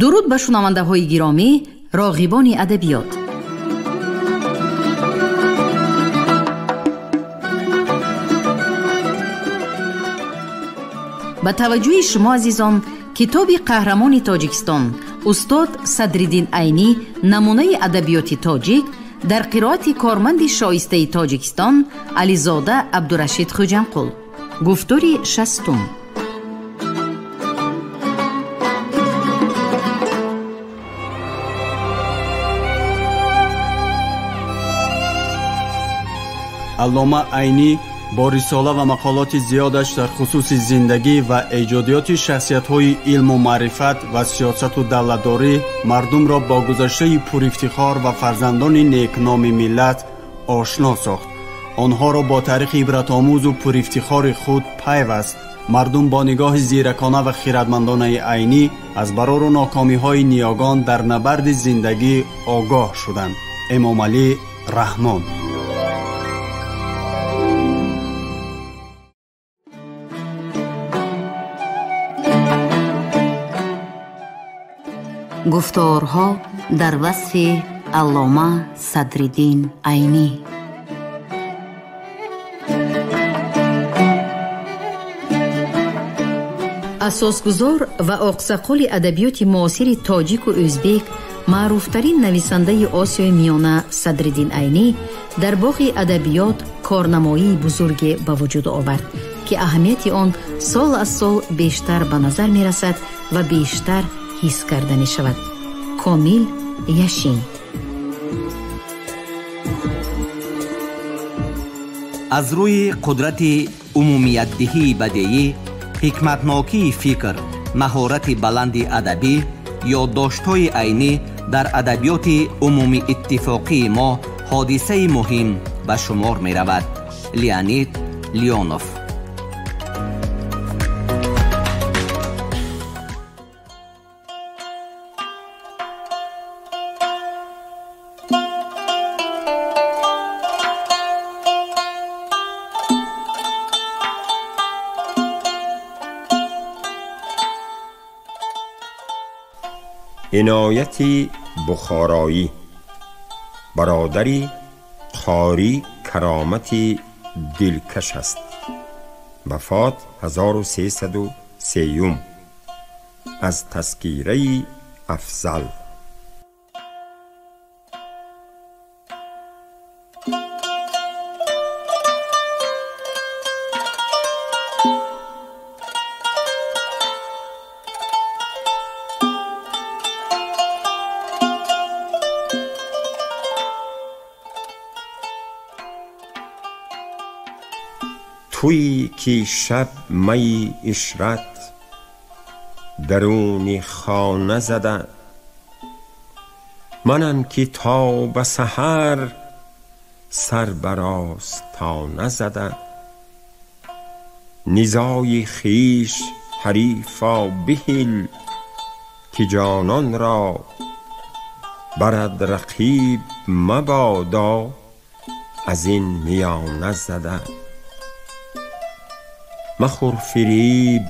Дуруд ба шунавандаҳои гиромӣ, роғибони адабиёт. Ба таваҷҷӯҳи шумо азизон, китоби қаҳрамони Тоҷикистон устод Садриддин Айнӣ намунаи адабиёти тоҷик дар қироати корманди шоистаи Тоҷикистон Ализода Абдурашид Хуҷамқул. Гуфтори шастум. Аллома Айнӣ бо рисола ва мақолоти зиёдаш дар хусуси зиндагӣ ва эҷодиёти шахсиятҳои илму маърифат ва сиёсату давлатдорӣ мардумро бо гузаштаи пурифтихор ва фарзандони некноми миллат ошно сохт. Онҳоро бо таърихи ибратомӯзу пурифтихори худ пайваст. Мардум бо нигоҳи зиракона ва хиратмандонаи Айнӣ аз барору нокомиҳои ниёгон дар набарди зиндагӣ огоҳ шуданд. Эмомалӣ Раҳмон. Гуфторҳо дар васфи Аллома Садриддин Айнӣ. Асосгузор ва оқсақоли адабиёти муосири тоҷику ӯзбек, маъруфтарин нависандаи Осиёи Миёна Садриддин Айнӣ дар боғи адабиёт корнамоии бузурге ба вуҷуд овард, ки аҳамияти он сол аз сол бештар ба назар мерасад ва бештар ҳис карда мешавад. Комил Яшин. Аз рӯи қудрати умумиятдиҳии бадеӣ, ҳикматнокии фикр, маҳорати баланди адабӣ, ёддоштҳои Айнӣ дар адабиёти умумииттифоқии мо ҳодисаи муҳим ба шумор меравад. Леонид Леонов. عنایتی بخارایی، برادری قاری کرامتی دلکش است. وفات 1303 از تذکیره افضل. تویی که شب می عشرت درون خانه زده، منم که تا به سحر سر بر آستانه زده. نزاع خویش حریفا بهل که جانان را برد رقیب مبادا از این میانه زده. مخور فریب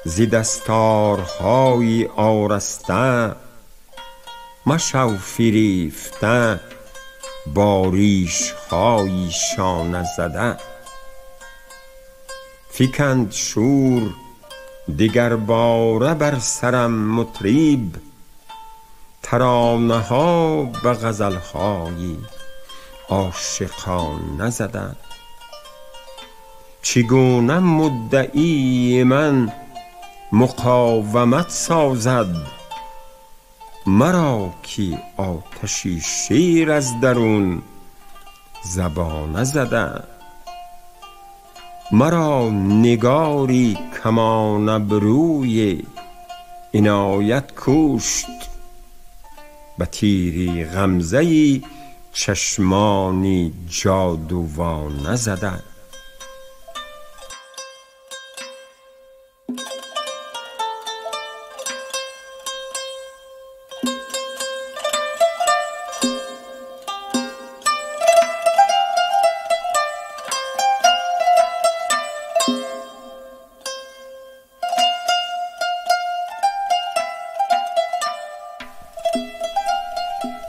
ز دستارهای آراسته، مشو فریفته با ریشهای شانه زده. فکند شور دگر باره بر سرم مطرب، ترانه ها به غزلهای عاشقانه زده. چگونه مدعی من مقاومت سازد، مرا که آتشی شیر از درون زبانه زده. مرا نگاری کمان ابروی عنایت کشت، به تیری غمزه چشمانی جادوانه زده.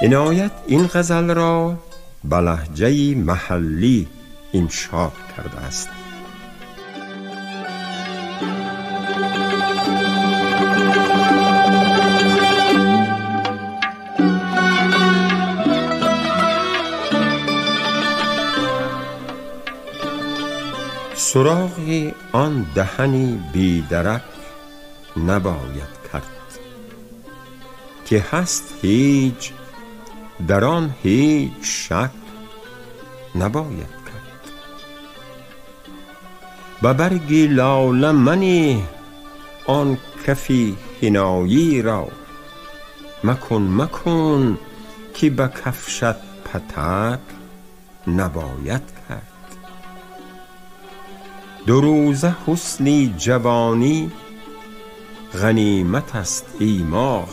Иноят ин ғазалро ба лаҳҷаи маҳаллӣ иншод кардааст. Суроғи он даҳани бедарак набояд кард, ки ҳаст ҳеҷ дар он ҳеҷ шак набояд кард. Ба барги лола манӣ он кафи ҳиноӣ ро, макун макун ки ба кафшат патак набояд кард. Ду рӯза ҳусни ҷавонӣ ғанимат аст эй моҳ,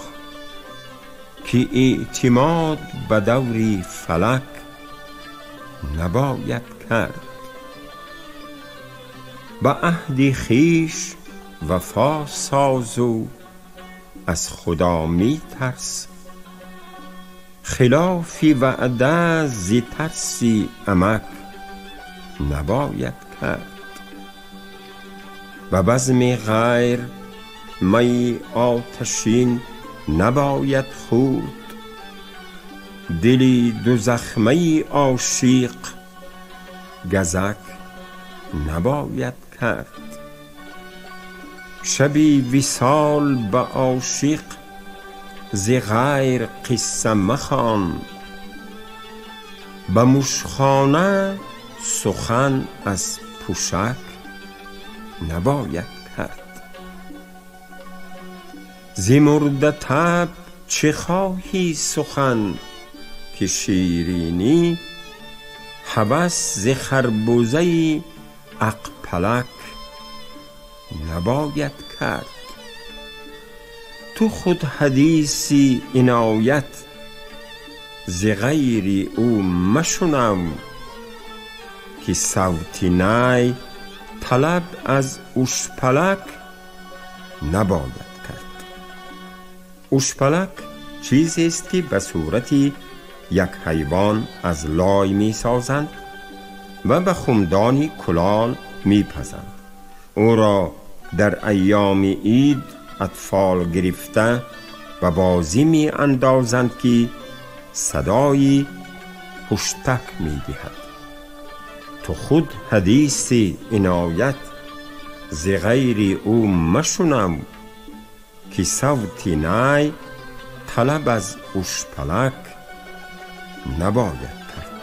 ки эътимод ба даври фалак набояд кард. Ба аҳди хеш вафо созу аз Худо метарс, хилофи ваъда зи тарси амак набояд кард. Ба базми ғайр майи оташин набояд хӯрд, дили дузахмаи ошиқ газак набояд кард. Шаби висол ба ошиқ зи ғайр қисса махон, ба мушхона сухан аз пӯшак набояд кард. Зи мурда таб чӣ хоҳӣ сухан, ки ширинӣ ҳавас зи харбузаи ақпалак набояд кард. Ту худ ҳадиси иноят зи ғайри ӯ машунав, ки савти най талаб аз ушпалак набояд кард. Ушпалак чизест ки ба сурати як ҳайвон аз лой месозанд ва ба хумдони кулол мепазанд. Ӯро дар айёми ид атфол гирифта ба бозӣ меандозанд, ки садои ҳуштак медиҳад. Ту худ ҳадиси иноят зи ғайри ӯ машунав, ки савти най талаб аз ушпалак набояд кард.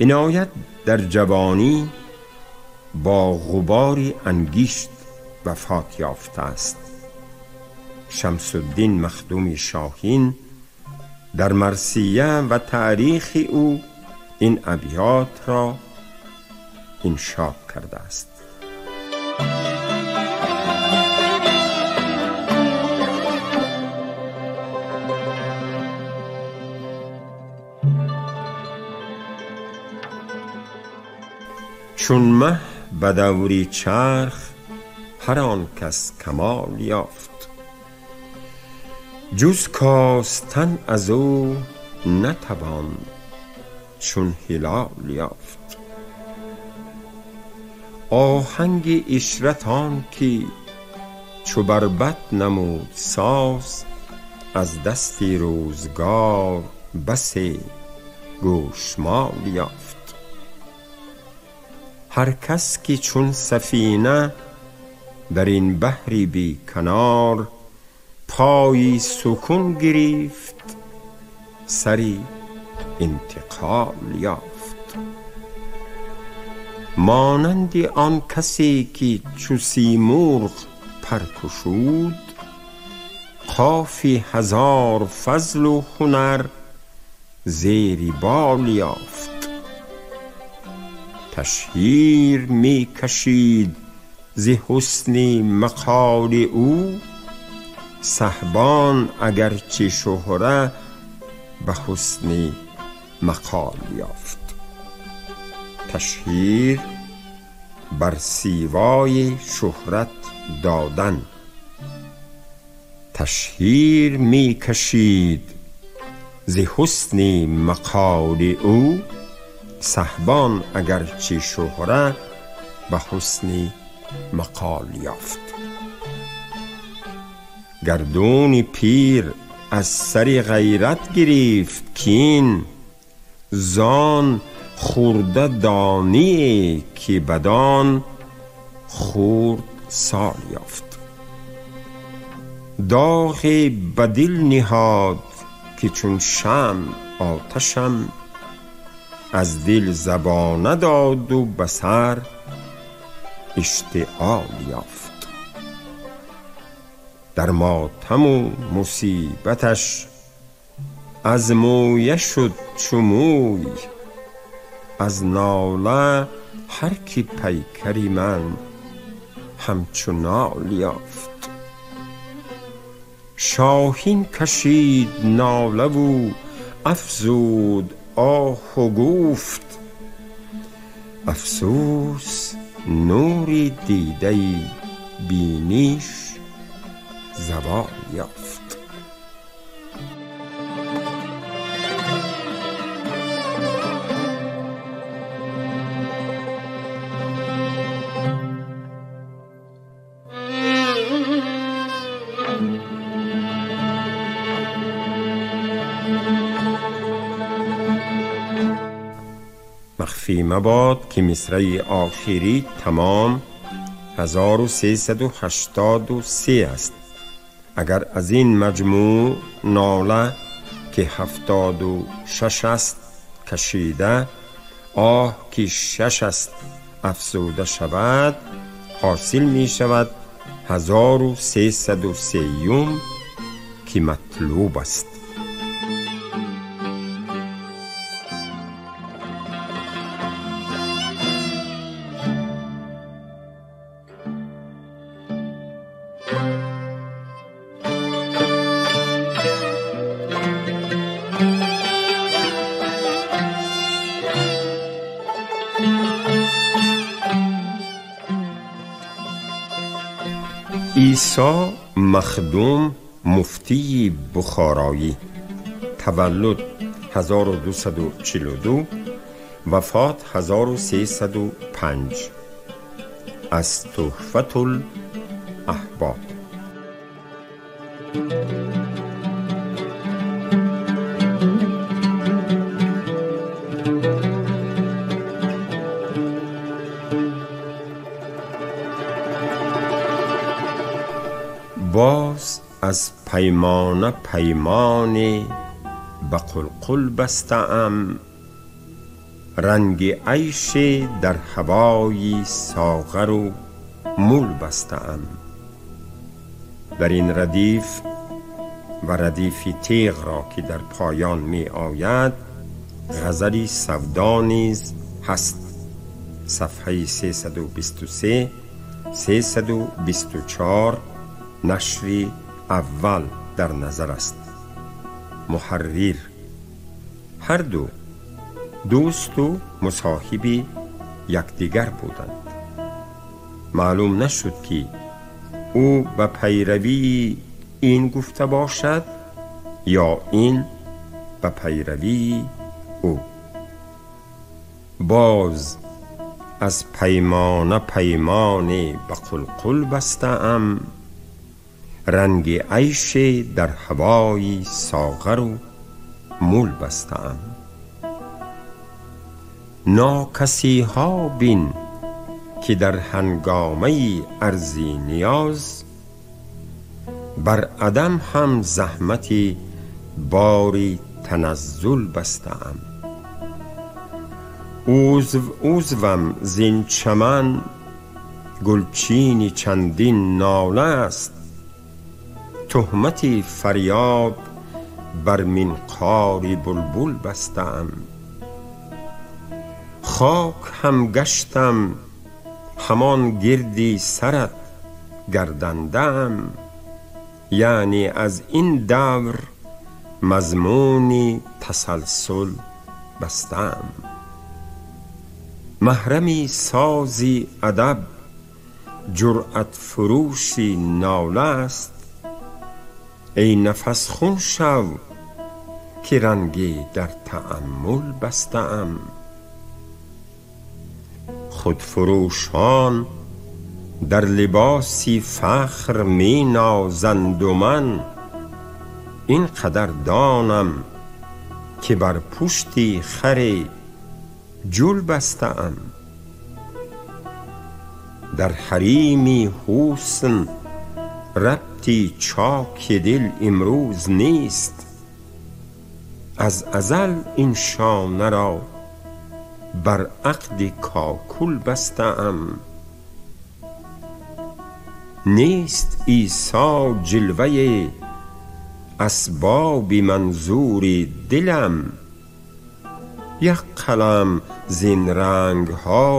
Иноят дар ҷавонӣ бо ғубори ангишт вафот ёфтааст. Шамсуддин Махдуми Шоҳин дар марсия ва таърихи ӯ ин абётро иншод кардааст. Чун маҳ ба даври чарх ҳар он кас камол ёфт, ҷуз костан аз ӯ натавон чун ҳилол ёфт. Оҳанги ишрат он ки чу барбат намуд соз, аз дасти рӯзгор басе гӯшмол ёфт. Ҳар кас ки чун сафина дар ин баҳри беканор пои сукун гирифт, сари интиқол ёфт. Монанди он касе ки чу симурғ пар кушуд, қофи ҳазор фазлу ҳунар зери бол ёфт. Ташҳир мекашид ز حسن مقال او، سحبان اگرچه شهره به حسن مقال یافت. تشهیر بر سیوای شهرت دادن. تشهیر می کشید ز حسن مقال او، سحبان اگرچه شهره به حسن مقال یافت. گردون پیر از سر غیرت گرفت کین، زان خورده دانی که بدان خورد سال یافت. داغ به دل نهاد که چون شمع آتشم، از دل زبانه داد و به سر اشتعال یافت. در ماتم و مصیبتش از مویه شد چو موی، از ناله هر کی پیکری من همچو نال یافت. شاهین کشید ناله و افزود آه و گفت، افسوس نوری دیده بینیش زوال یافت. مخفی مباد که مصرع آخری تمام 1383 است. اگر از این مجموع ناله که 76 است کشیده، آه که 6 است افزوده شود، حاصل می شود 1303 که مطلوب است. عیسی مخدوم مفتی بخارایی، تولد 1242، وفات 1305، از تحفة الاحباب. باز از پیمانه پیمان به قلقل بسته‌ام، رنگ عیش در هوای ساغر و مول بسته‌ام. در این ردیف و ردیف تیغ را که در پایان می آید غزلی سودا نیز هست. صفحه 323 324 نشر اول در نظر است. محرر هر دو دوست و مصاحب یکدیگر بودند. معلوم نشد که او به پیروی این گفته باشد یا این به پیروی او. باز از پیمانه پیمان به قلقل بسته‌ام، رنگ عیش در هوای ساغر و مول بسته‌ام. ناکسی ها بین که در هنگامه عرضی نیاز، بر عدم هم زحمت باری تنزل بسته‌ام. عضو عضوم زین چمن گلچین چندین ناله است، تهمت فریاد بر منقار بلبل بستم. خاک هم گشتم ҳамон гирди сарат гардандаам. Яъне аз ин давр мазмуни тасалсул бастаам. Маҳрами сози адаб ҷуръатфурӯши нола аст. Эй нафас хун шав ки ранге дар тааммул бастаам. Худфурӯшон дар либоси фахр менозанд у ман ин қадар донам ки бар пушти харе ҷул бастаам. Дар ҳарими ҳусн рабти чоки дил имрӯз нест. Аз азал ин шонаро бар ақди кокул бастаам. Нест Исо ҷилваи асбоби манзури дилам. Як қалам зин рангҳо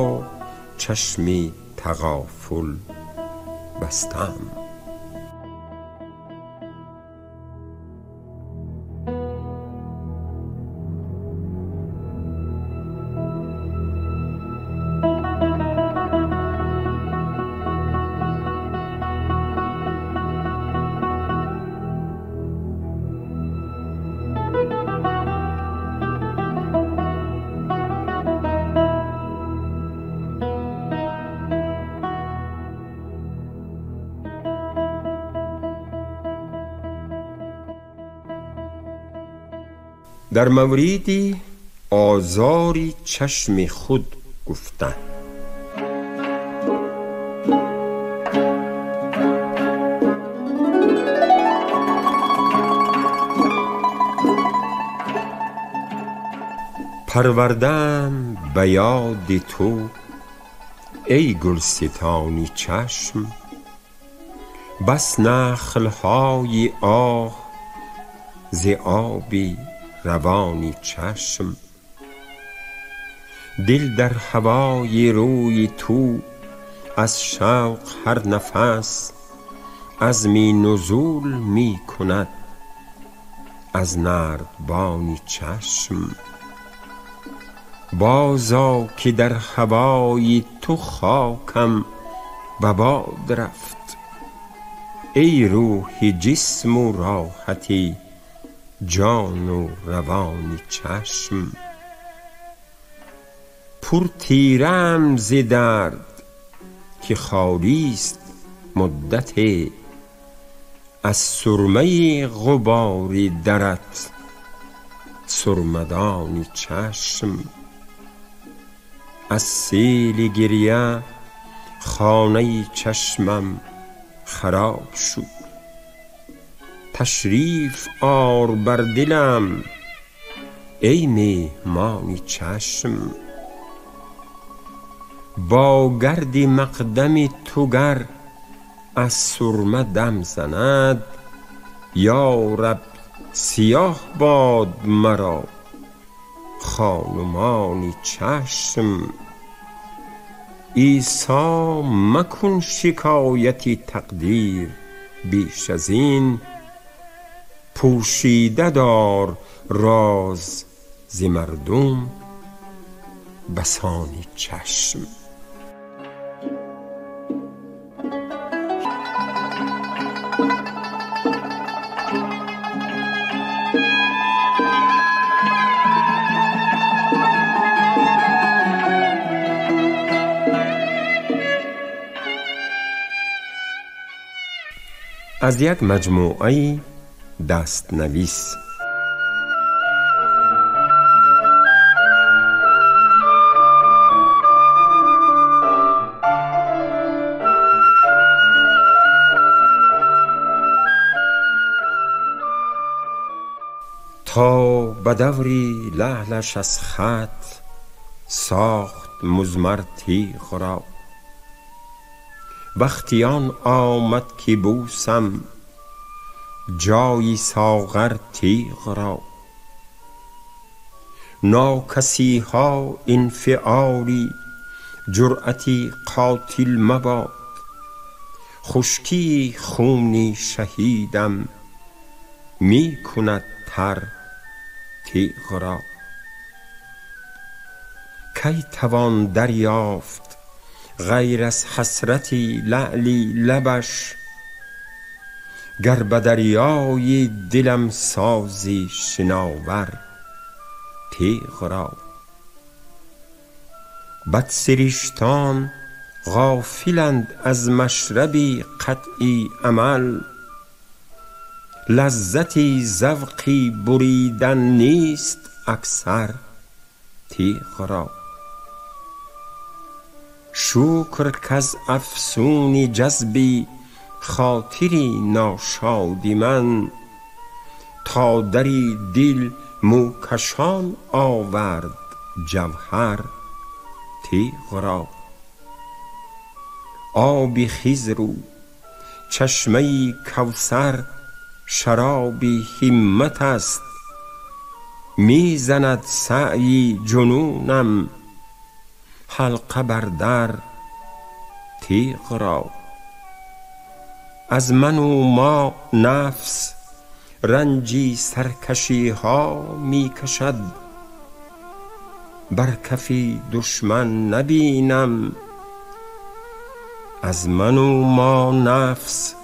чашми тағофул бастаам. Дар мавриди озори чашми худ гуфта. Парвардаам ба ёди ту эй гулситони чашм, бас нахлҳои оҳ зи оби равони чашм. Дил дар ҳавои рӯи ту аз шавқ ҳар нафас азми нузул мекунад аз нардбони чашм. Бозо ки дар ҳавои ту хокам ба бод рафт, эй рӯҳи ҷисму роҳати ҷону равони чашм. Пур тираам зи дард ки холист муддате аз сурмаи ғубори дарат сурмадони чашм. Аз сели гиря хонаи чашмам хароб шуд, ташриф ор бар дилам эй меҳмони чашм. Бо гарди мақдами ту гар аз сурма дам занад, ё раб сиёҳ бод маро хонумони чашм. Исо макун шикояти тақдир беш аз ин, пӯшида дор роз зи мардум басони чашм. Аз як маҷмӯаи дастнавис. То ба даври лаълаш аз хат сохт музмар тиғ ро, вақти он омад ки бӯсам ҷои соғар тиғ ро. Нокасиҳо инфиъоли جرأتی قاتل مباد، خشکی خونی شهیدم می کند تر تیغ را. کی توان دریافت غیر از حسرتی لعلی لبش، گر به دریای دلم سازی شناور تیغ را. بدسرشتان غافلند از مشربی قطعی عمل، لذتی ذوقی بریدن نیست اکثر تیغ را. شکر کز افسون جذبی خاطری ناشادی من، تا دری دل موکشان آورد جوهر تیغ را. آبی خضر و چشمه کوثر شرابی همت است، می زند سعی جنونم حلقه بر در تیغ را. از من و ما نفس رنجی سرکشی ها می کشد، بر کفی دشمن نبینم. از من و ما نفس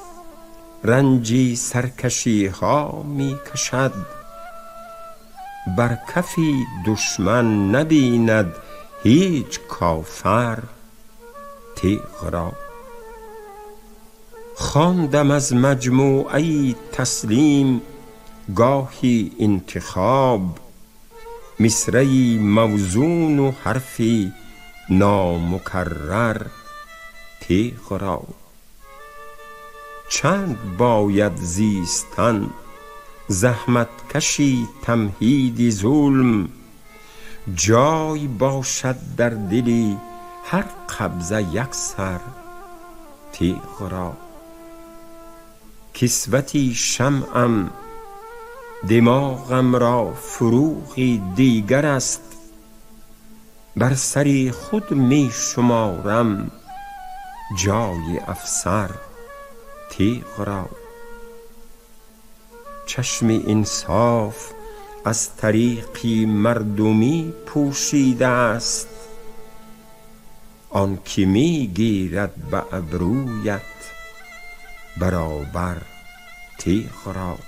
رنجی سرکشی ها می کشد، بر کفی دشمن نبیند هیچ کافر تیغ را. خواندم از مجموعه تسلیم گاهی انتخاب، مصرعی موزون و حرفی نامکرر تیغ را. چند باید زیستن زحمت کشی تمهید ظلم، جای باشد در دلی هر قبضه یک سر تیغ را. کسوتی شمعم دماغم را فروغی دیگر است، بر سری خود می شمارم جای افسر تیغ را. چشم انصاف از طریقی مردمی پوشیده است، آن که می گیرد به ابرویت برابر تیغ را.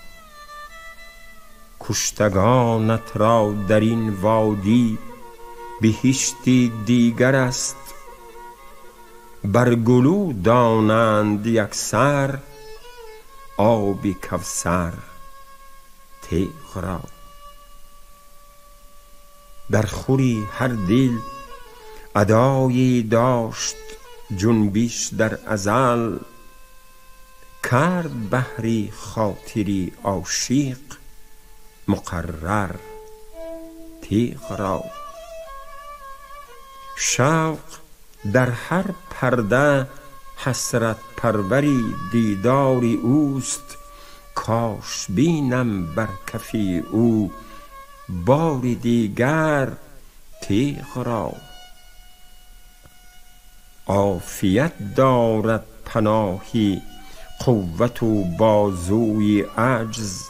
کشتگانت را در این وادی بهشتی دیگر است، بر گلو دانند یکسر آب کوثر تیغ را. در خوری هر دل ادایی داشت جنبش در ازل، کرد بهری خاطری عاشق مقرر تیغ را. شوق در هر پرده حسرت پروری دیدار اوست، کاش بینم بر کفی او بار دیگر تیغ را. عافیت دارد پناهی قوت و بازوی عجز،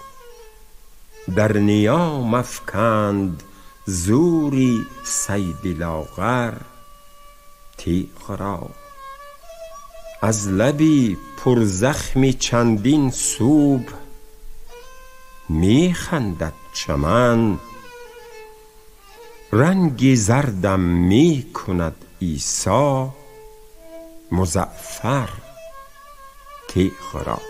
در نیام افکند زوری صید لاغر تیغ را. از لبی پر زخم چندین صبح می خندد چمن، رنگ زردم می کند عیسی مزعفر تیغ را.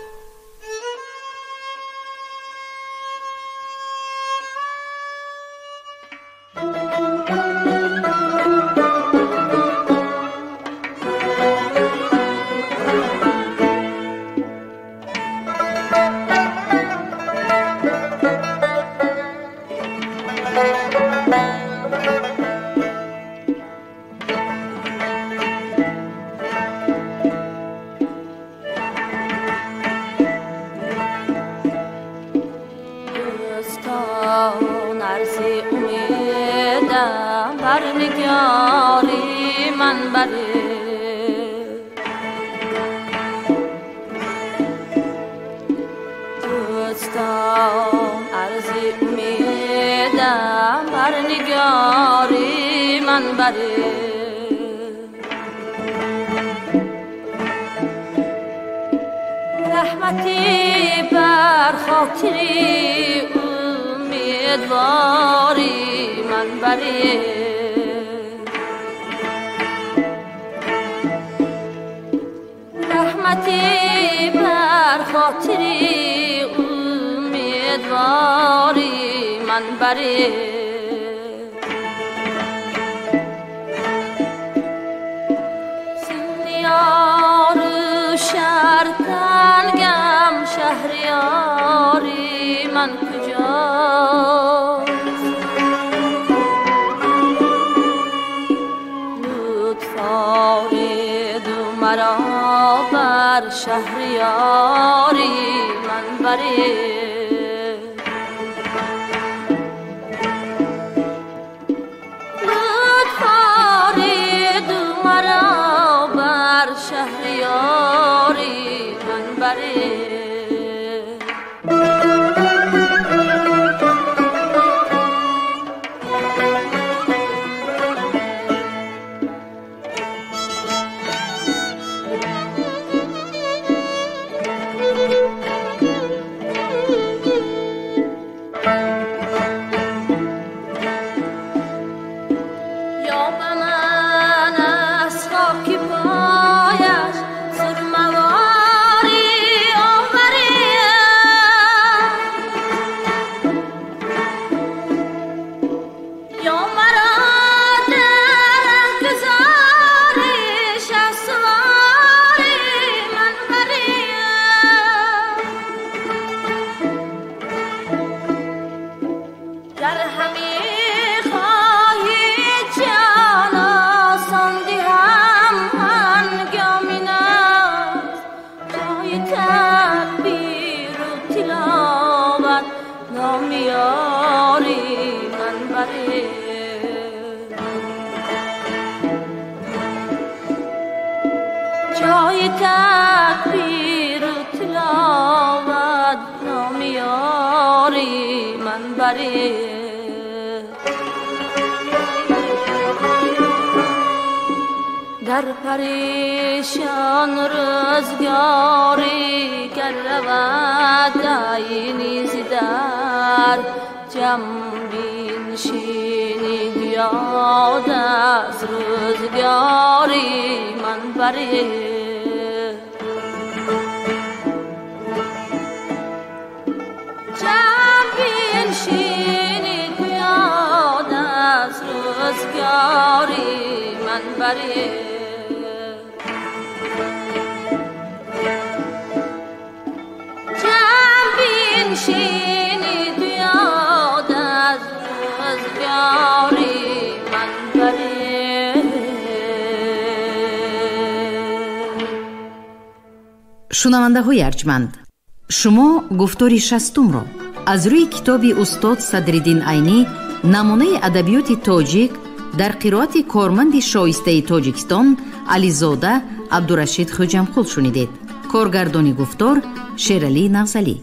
دوستان عرض امیدم بر نگاری من. من بره. دوستان عرض امیدم بر نگاری من بره. رحمتی بر خاطری امیدواری من بره. رحمتی بر خاطری امیدواری من بره. سنیار شرطنگم شهریاری من کجاست؟ لطف آرید و مرا بر شهریاری من بره. لطف آرید و مرا بر شهریاری من بره. جای تکبیر و تلاوت نامیاری من بره. در پریشان روزگاری گر رود عینی ز در جنب نشینی یاد از روزگاری من بره. جنب نشینی یاد از روزگاری من بره. جنب نشینی یاد از روزگاری من بره. Шунавандаҳои арҷманд, шумо гуфтори шастумро аз рӯи китоби устод Садриддин Айнӣ намунаи адабиёти тоҷик дар қироати корманди шоистаи Тоҷикистон Ализода Абдурашид Хӯҷамқул шунидед. Коргардони гуфтор Шералӣ Нағзалӣ.